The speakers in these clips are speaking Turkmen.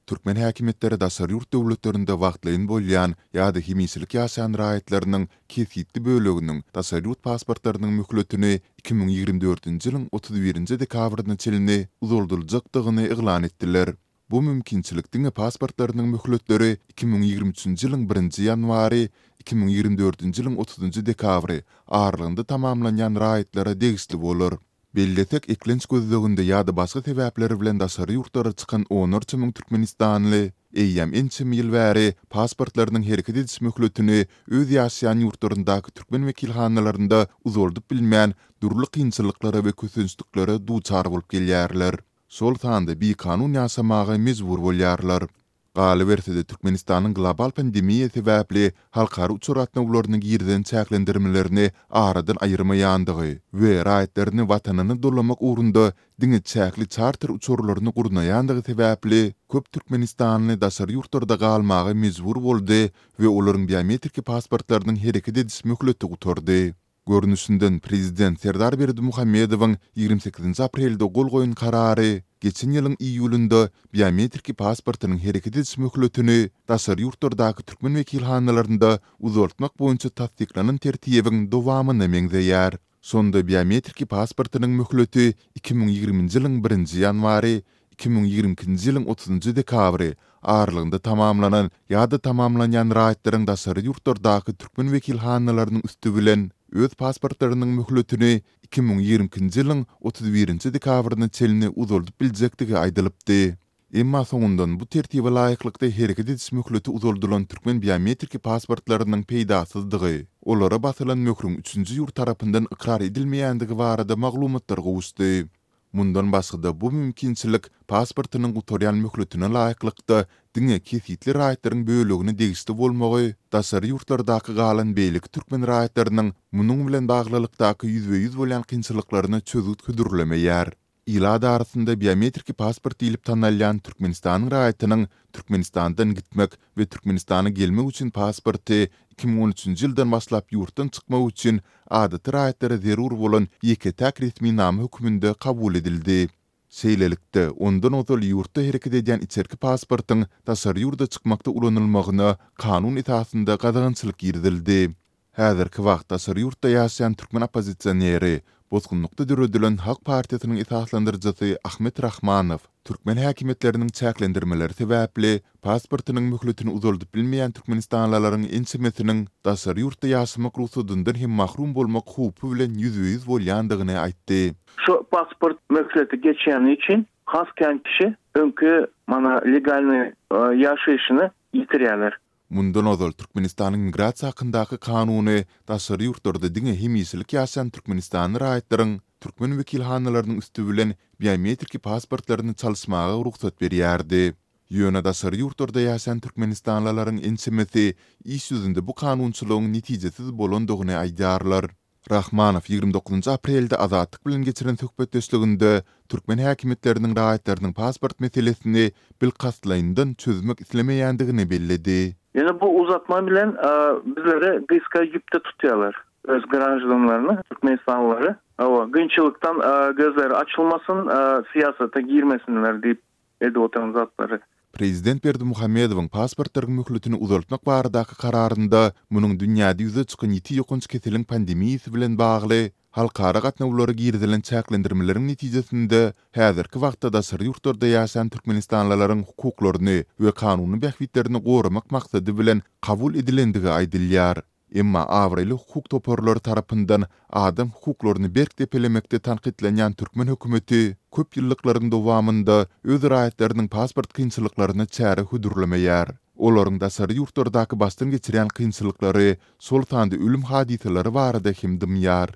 Türkmen häkimiýetleri daşary ýurt döwletlerinde wagtlaýyn bolýan ýa-da hemişelik ýaşaýan raýatlarynyň kesgitli böleginiň daşary ýurt pasportlarynyň möhletini 2024-nji ýylyň 31 dekabryna çenli uzaldyljakdygyny yglan etdiler. Bu mümkinçilik diňe pasportlarynyň möhletleri 2023-nji ýylyň birinji ýanwary, 2024-nji ýylyň otuzynjy dekabry aralygynda tamamlanýan raýatlara degişli bolar. Bellesek, eklenç gözleginde ýa-da başga sebäpler bilen daşary ýurtlara çykan onlarça müň türkmenistanly eýýäm ençeme ýyl bäri pasportlarynyň hereket ediş möhletini öz ýaşaýan ýurtlaryndaky türkmen wekilhanalarynda uzaldyp bilmän, dürli kynçylyklara we kösençliklere duçar bolup gelýärler. Şol sanda bikanun ýaşamaga mejbur bolýarlar. Galyberse-de, Türkmenistanyň global pandemiýa sebäpli halkara uçar gatnawlaryna girizen çäklendirmelerini aradan aýyrmaýandygy we raýatlaryny Watanyna dolamak ugrunda diňe çäkli çarter uçarlaryny gurnaýandygy sebäpli, köp türkmenistanly daşary ýurtlarda galmaga mejbur boldy we olaryň biometriki pasportlarynyň hereket ediş möhleti gutardy. Görnüşinden, prezident Serdar Berdimuhamedowyň 28-nji aprelde gol goýan karary geçen ýylyň iýulynda biometriki pasportynyň hereket ediş möhletini daşary ýurtlardaky türkmen wekilhanalarynda uzaltmak boýunça tassyklanan tertibiň dowamyna meňzeýär. Şonda biometriki pasportynyň möhleti 2020-nji ýylyň birinji ýanwary, 2022-nji ýylyň otuzynjy dekabry aralygynda tamamlanan ýa-da tamamlanýan raýatlaryň daşary ýurtlardaky türkmen wekilhanalarynyň üsti bilen öz pasportlarynyň möhletini 2022-nji ýylyň 31-nji dekabryna çenli uzaldyp biljekdigi aýdylypdy. Emma soňundan bu tertibe laýyklykda hereket ediş möhleti uzaldylan türkmen biometriki pasportlarynyň peýdasyzdygy, olara basylan möhrüň üçünji ýurt tarapyndan ykrar edilmeýändigi barada maglumatlar gowuşdy. Mundan başga-da, bu mümkinçilik pasportynyň gutarýan möhletine laýyklykda diňe kesgitli raýatlaryň bölegine degişli bolmagy daşary ýurtlardaky galan beýleki türkmen raýatlarynyň munuň bilen baglylykdaky ýüzbe-ýüz bolýan kynçylyklaryna çözgüt hödürlemeýär. Ilat arasynda biometriki pasport diýlip tanalýan Türkmenistanyň raýatynyň Türkmenistandan gitmek we Türkmenistana gelmek üçin pasporty 2013-nji ýyldan başlap ýurtdan çykmak üçin adaty raýatlara zerur bolan ýeke-täk resminama hökmünde kabul edildi. Şeýlelikde, ondan ozal ýurtda hereket edýän içerki pasportyň daşary ýurda çykmakda ulanylmagyna kanun esasynda gadagançylyk girizildi. Häzirki wagt daşary ýurtda ýaşaýan türkmen oppozisioneri, bosgunlykda döredilen Halk partiýasynyň esaslandyryjysy Ahmet Rahmanow türkmen häkimiýetleriniň çäklendirmeleri sebäpli pasportynyň möhletini uzaldyp bilmeýän türkmenistanlylaryň ençemesiniň daşary ýurtda ýaşamak rugsadyndan hem mahrum bolmak howpy bilen ýüzbe-ýüz bolýandygyny aýtdy. Şu pasport möhleti geçýäni üçin has kän kişi öňki mana legalnyý ýaşaýşyny ýitirýärler. Mundan ozal Türkmenistanyň Migrasiýa hakyndaky kanuny daşary ýurtlarda diňe hemişelik ýaşaýan türkmenistanly raýatlaryň türkmen wekilhanalarynyň üsti bilen biometriki pasportlaryny çalyşmaga rugsat berýärdi. Ýöne daşary ýurtlarda ýaşaýan türkmenistanlylaryň ençemesi iş ýüzünde bu kanunçylygyň netijesiz bolandygyny aýdýarlar. Rahmanow 29 aprelde Azatlyk bilen geçiren söhbetdeşliginde türkmen häkimiýetleriniň raýatlarynyň pasport meselesini bilkastlaýyndan çözmek islemeýändigini belledi. Ýöne bu uzatma bilen bizleri gysga ýüpde tutýarlar, öz graždanlaryny, türkmenistanlylary. Hawa, kynçylykdan gözleri açylmasyn, syýasata girmesinler diýip edip oturan zatlary. Prezident Berdimuhamedowyň pasportlaryň möhletini uzaltmak baradaky kararynda munuň dünýäde ýüze çykan ýiti ýokanç keseliň pandemiýasy bilen bagly halkara gatnawlara girizilen çäklendirmeleriň netijesinde häzirki wagtda daşary ýurtlarda ýaşaýan türkmenistanlylaryň hukuklaryny we kanuny bähbitlerini goramak maksady bilen kabul edilendigi aýdylýar. Emma abraýly hukuk toparlary tarapyndan adam hukuklaryny berk depelemekde tankytlanýan türkmen hökümeti köp ýyllyklaryň dowamynda öz raýatlarynyň pasport kynçylyklaryna çäre hödürlemeýär. Olaryň daşary ýurtlardaky başdan geçirýän kynçylyklary, şol sanda ölüm hadysalary barada hem dymýar.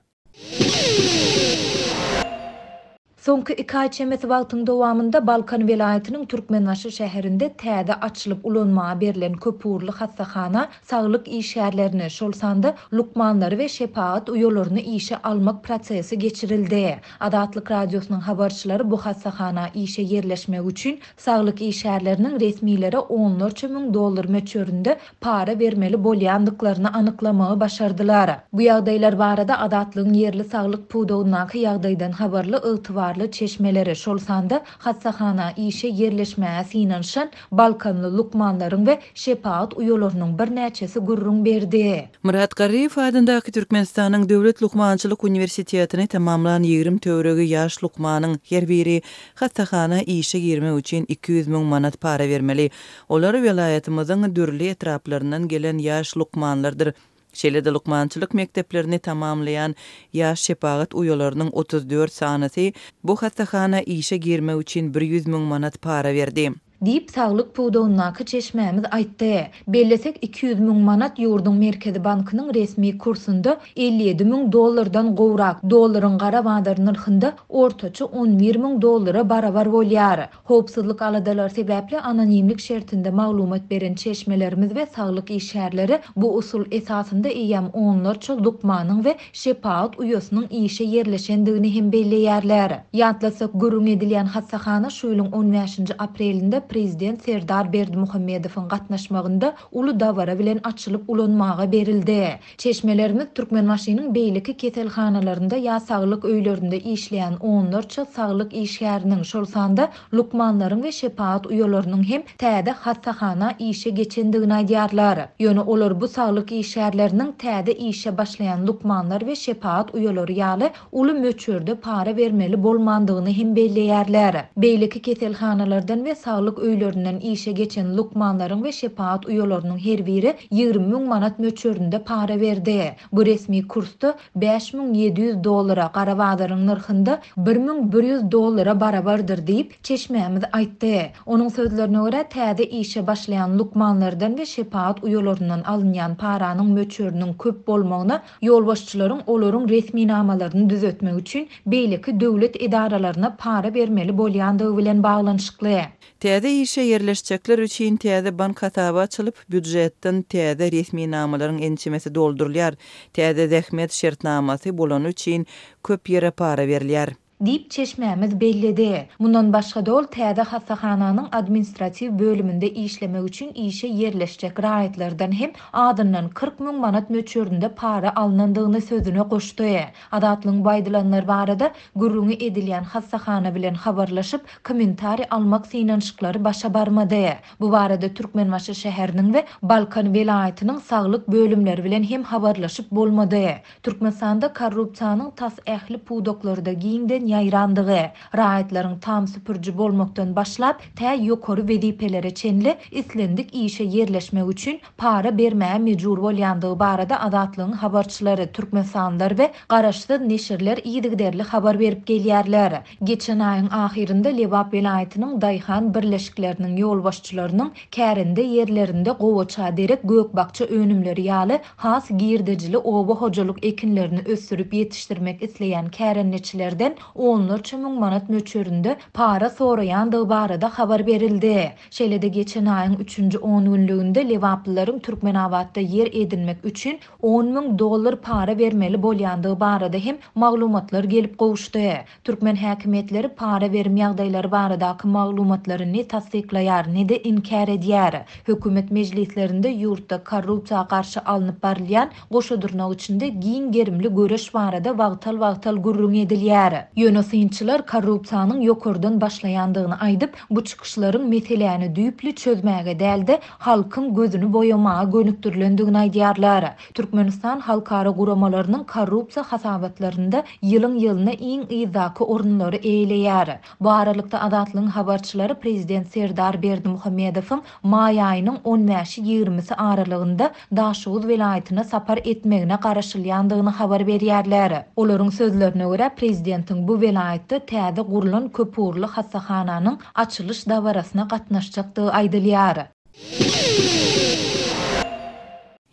Soňky iki aý çemesi wagtyň dowamynda Balkan welaýatynyň Türkmenbaşy şäherinde täze açylyp ulanmaga berlen köpugurly hassahana saglyk işgärlerini, şol sanda lukmanlary we şepagat uýalaryny işe almak prosesi geçirildi. Azatlyk Radiosynyň habarçylary bu hassahana işe ýerleşmek üçin Saglyk işgärleriniň resmilere onlarça müň dollar möçberinde para bermeli bolýandyklaryny anyklamagy başardylar. Bu ýagdaýlar barada Azatlygyň ýerli saglyk pudagyndaky ýagdaýdan habarly ygtybarly. ygtybarly çeşmeleri, şol sanda hassahana işe ýerleşmäge synanyşan balkanly lukmanlaryň we şepagat uýalarynyň birnäçesi gürrüň berdi. Myrat Garryýew adyndaky Türkmenistanyň Döwlet lukmançylyk uniwersitetini tamamlan 20 töweregi ýaş lukmanyň her biri hassahana işe girmek üçin 200 müň manat para bermeli. Olar welaýatymyzyň dürli etraplaryndan gelen ýaş lukmanlardyr. Şeýle-de lukmançylyk mekdeplerini tamamlaýan ýaş şepagat uýalarynyň 34 sanysy bu hassahana işe girmek üçin bir ýüz müň manat para berdi. Diýip, saglyk pudagyndaky çeşmämiz aýtdy. Bellesek, 200 müň manat ýurduň Merkezi bankynyň resmi kursunda 57 müň dollardan gowrak, dollaryň gara bazar nyrhynda ortaça 11 müň dollara barabar bolýar. Howpsuzlyk aladalary sebäpli anonimlik şertinde maglumat beren çeşmelerimiz we saglyk işgärleri bu usul esasynda eýýäm onlarça lukmanyň we şepagat uýasynyň işe ýerleşendigini hem belleýärler. Ýatlatsak, gürrüň edilýän hassahana şu ýylyň on bäşinji aprelinde Prezident Serdar Berdimuhamedowyň gatnaşmagynda uly dabara bilen açylyp ulanmaga berildi. Çeşmelerimiz Türkmenbaşynyň beýleki keselhanalarynda ýa saglyk öýlerinde işleýän onlarça saglyk işgäriniň, şol sanda lukmanlaryň we şepagat uýalarynyň hem täze hassahana işe geçendigini aýdýarlar. Ýöne olar bu saglyk işgärleriniň täze işe başlaýan lukmanlar we şepagat uýalary ýaly uly möçberde para bermeli bolmandygyny hem belleýärler. Beýleki keselhanalardan we saglyk öýlerinden işe geçen lukmanlaryň we şepagat uýalarynyň her biri 20 müň manat möçberinde para berdi. Bu resmi kursda 5700 dollara, gara bazaryň nyrhynda 1100 dollara barabardyr diýip, çeşmämiz aýtdy. Onuň sözlerine görä, täze işe başlaýan lukmanlardan we şepagat uýalaryndan alynýan paranyň möçberiniň köp bolmagyna Ýolbaşçylaryň olaryň resminamalaryny düzetmek üçin beýleki döwlet edaralaryna para bermeli bolýandygy bilen baglanyşykly. Täze işe ýerleşjekler üçin täze bank hasaby açylyp, býujetden täze resminamalaryň ençemesi doldurylýar. Täze zähmet şertnamasy bolany üçin köp ýere para berilýär. Diýip, çeşmämiz belledi. Mundan başga-da ol täze hassahananyň administratiw bölüminde işlemek üçin işe ýerleşjek raýatlardan hem azyndan 40 müň manat möçberinde para alnandygyny sözüne goşdy. Azatlygyň bu aýdylanlar barada gürrüňi edilýän hassahana bilen habarlaşyp, kommentariý almak synanyşyklary başa barmady. Bu barada Türkmenbaşy şäheriniň we Balkan welaýatynyň saglyk bölümleri bilen hem habarlaşyp bolmady. Türkmenistanda korrupsiýanyň tas ähli pudaklarda giňden ýaýrandygy, raýatlaryň tam süpüriji bolmakdan başlap, tä ýokary wezipelere çenli islendik işe ýerleşmek üçin para bermäge mejbur bolýandygy barada Azatlygyň habarçylary, türkmenistanlylar we garaşsyz neşirler yzygiderli habar berip gelýärler. Geçen aýyň ahyrynda Lebap welaýatynyň daýhan birleşikleriniň ýolbaşçylarynyň kärende ýerlerinde gowaça derek gök-bakja önümleri ýaly has girdejili oba hojalyk ekinlerini ösdürip ýetişdirmek isleýän kärendeçilerden onlarça müň manat möçberinde para soraýandygy barada habar berildi. Şeýle-de geçen aýyň üçünji ongünlüginde lebaplylaryň Türkmenabatda ýer edinmek üçin on müň dollar para bermeli bolýandygy barada hem maglumatlar gelip gowuşdy. Türkmen häkimiýetleri para berim ýagdaýlary baradaky maglumatlary ne tassyklaýar, ne-de inkär edýär. Hökümet mejlislerinde ýurtda korrupsiýa garşy alnyp barylýan, goşa dyrnak içinde, giň gerimli göreş barada wagtal-wagtal gürrüň edilýär. Ýöne synçylar korrupsiýanyň ýokardan başlaýandygyny aýdyp, bu çykyşlaryň meseläni düýpli çözmäge däl-de, halkyň gözüni boýamaga gönükdirilendigini aýdýarlar. Türkmenistan halkara guramalarynyň korrupsiýa hasabatlarynda ýylyň-ýylyna iň yzdaky orunlary eýeleýär. Bu aralykda, Azatlygyň habarçylary prezident Serdar Berdimuhamedowyň maý aýynyň on bäşi-ýigrimisi aralygynda Daşoguz welaýatyna sapar etmegine garaşylýandygyny habar berýärler. Olaryň sözlerine görä, prezidentiň bu welaýatda täze gurlan köpugurly hassahananyň açylyş dabarasyna gatnaşjakdygy aýdylýar.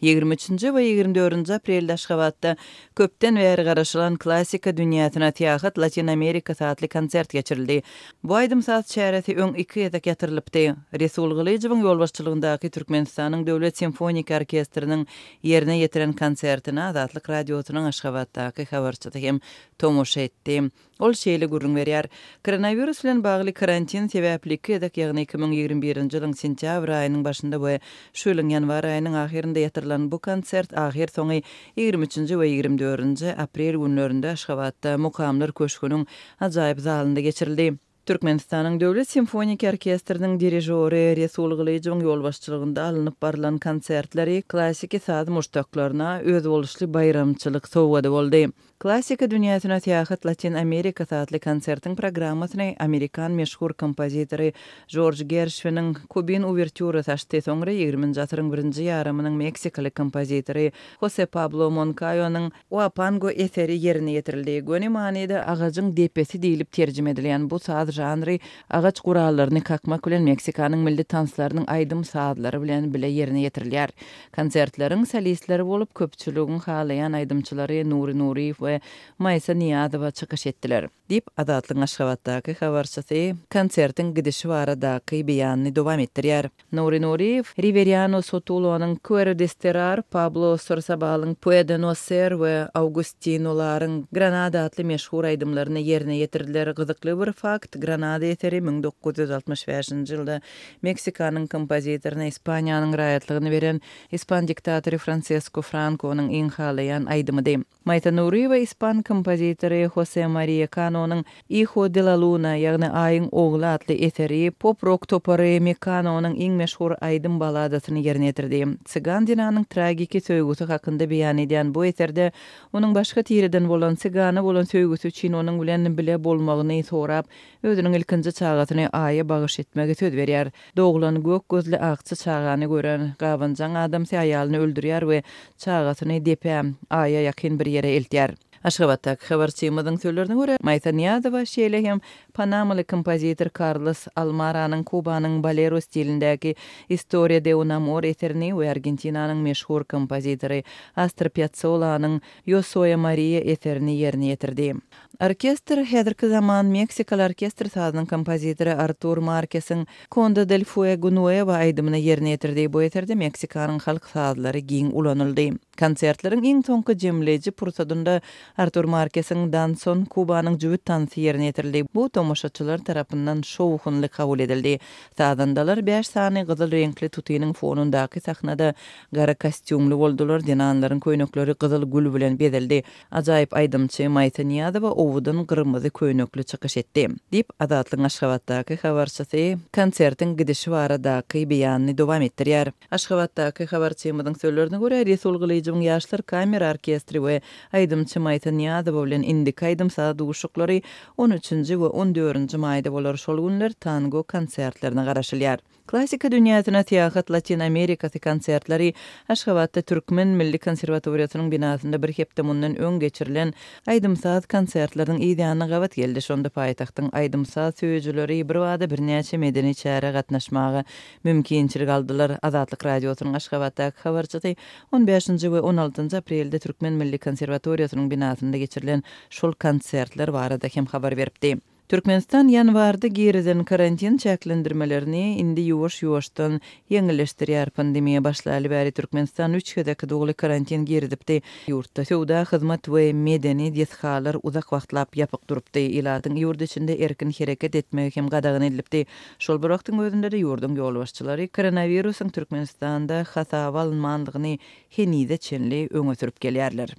Ýigrimi üçünji we ýigrimi dördünji aprelde Aşgabatda köpden bäri garaşylan Klassika dünýäsine syýahat Latyn Amerikasy atly konsert geçirildi. Bu aýdym-saz çäresi öň iki gezek ýatyrylypdy. Resul Gylyjowyň ýolbaşçylygyndaky Türkmenistanyň Döwlet simfoniki orkestriniň ýerine ýetiren konsertine Azatlyk Radiosynyň Aşgabatdaky habarçysy hem tomaşa etdi. Ol şeýle gürrüň berýär, Koronawirus bilen bagly karantin sebäpli iki gezek, ýagny 2021-nji ýylyň sentýabr aýynyň başynda we şu ýylyň ýanwar aýynyň ahyrynda ýatyrylan. garaşylan bu konsert ahyrsoňy 23-nji we 24-nji aprel günlerinde Aşgabatda Mukamlar köşgüniň ajaýyp zalynda geçirildi. Türkmenistanyň Döwlet simfoniki orkestriniň dirižory Resul Gylyjowyň ýolbaşçylygynda alnyp barlan konsertleri klassiki saz muşdaklaryna özboluşly baýramçylyk sowgady boldy. Klassika dünýäsine syýahat Latyn Amerikasy atly konsertiň programmasyny amerikan meşhur kompozitory Jorj Gerşwiniň Kubin uwertýurasy açdy, soňra ýigriminji asyryň birinji ýarymynyň meksikaly kompozitory Hose Pablo Monkaýonyň Uapango eseri ýerine ýetirildi. Göni manyda agajyň depesi diýlip terjime edilýän bu saz žanry agaç gurallaryny kakmak bilen Meksikanyň milli tanslarynyň aýdym-sazlary bilen bile ýerine ýetirilýär. Konsertleriň solistleri bolup köpçüligiň halaýan aýdymçylary Nury Nuryýew we Maýsa Nyýazowa çykyş etdiler. Diýip, Azatlygyň Aşgabatdaky habarçysy konsertiň gidişi baradaky beýanyny dowam etdirýär. Nury Nuryýew, Riweriano Sotulonyň Quero desterrar, Pablo Sorsabalyň Puede no ser we Augustino Laryň Granada atly meşhur aýdymlaryny ýerine ýetirdiler. Gyzykly bir fakt, Granada eseri 1965-nji ýylda Meksikanyň kompozitoryna Ispaniýanyň raýatlygyny beren ispan diktatory Fransesko Frankonyň iň halaýan aýdymydy. Maýsa Nuryýewa ispan kompozitory Hose Mariýa Kanonyň Hijo de la Luna, ýagny Aýyň ogly atly eseri, pop-rok topary Mekanonyň iň meşhur aýdym-balladasyny ýerine ýetirdi. Cygan zenanyň tragiki söýgüsi hakynda beýan edýän bu eserde onuň başga tireden bolan sygana bolan söýgüsi üçin onuň bilen bile bolmagyny sorap, özüniň ilkinji çagasyny Aýa bagyş etmegi söz berýär. Doglan gök gözli akja çagany gören gabanjaň adamsy aýalyny öldürýär we çagasyny depä, Aýa ýakyn bir ýere eltýär. Aşgabatdaky habarçymyzyň sözlerine görä, Maýsa Nyýazowa şeýle hem panamaly kompozitor Karlos Almaranyň Kubanyň bolero stilindäki Historia de un amor eserini we Argentinanyň meşhur kompozitory Astor Piazzolanyň Yo soy Maria eserini ýerine ýetirdi. Orkestr häzirki zaman meksikaly orkestr sazynyň kompozitory Artur Markesiň Conde del Fuego Nuevo aýdymyny ýerine ýetirdi. Bu eserde Meksikanyň halk sazlary giň ulanyldy. Konsertleriň iň soňky jemleýji pursadynda Artur Markesiň Danson, Kubanyň jübüt tansy ýerine ýetirildi. Bu tomaşaçylar tarapyndan şowhunly kabul edildi. Sazandalar bäş sany gyzyl reňkli tutynyň fonundaky sahnada gara kostýumly boldular, zenanlaryň köýnekleri gyzyl gül bilen bezeldi. Ajaýyp aýdymçy Maýsa Nyýazowa owadan gyrmyzy köýnekli çykyş etdi. Diýip, Azatlygyň Aşgabatdaky habarçysy konsertiň gidişi baradaky beýanyny dowam etdirýär. Aşgabatdaky habarçymyzyň sözlerine görä, Resul Gylyjowyň Ýaşlar kamera orkestri we aýdymçy Maýsa Nyýazowa bilen indiki aýdym-saz duşuşyklary on üçünji we on dördünji maýda bolar, şol günler tango konsertlerine garaşylýar. Klassika dünýäsine syýahat Latyn Amerikasy konsertleri Aşgabatda Türkmen milli konserwatoriýasynyň binasynda bir hepde mundan öň geçirilen aýdym-saz konsertleriniň yz ýanyna gabat geldi. Şonda paýtagtyň aýdym-saz söýüjileri birbada birnäçe medeni çärä gatnaşmaga mümkinçilik aldylar. Azatlyk Radiosynyň Aşgabatdaky habarçysy on bäşinji we on altynjy aprelde Türkmen milli konserwatoriýasynyň binasynda geçirilen şol konsertler barada hem habar beripdi. Türkmenistan ýanwarda girizen karantin çäklendirmelerini indi ýuwaş-ýuwaşdan ýeňilleşdirýär. Pandemiýa başlaly bäri Türkmenistan üç gezek doly karantin girizipdi. Ýurtda söwda, hyzmat we medeni desgalar uzak wagtlap ýapyk durupdy. Ilatyň ýurt içinde erkin hereket etmegi hem gadagan edilipdi. Şol bir wagtyň özünde-de ýurduň ýolbaşçylary koronawirusyň Türkmenistanda hasaba alynmandygyny henize çenli öňe sürüp gelýärler.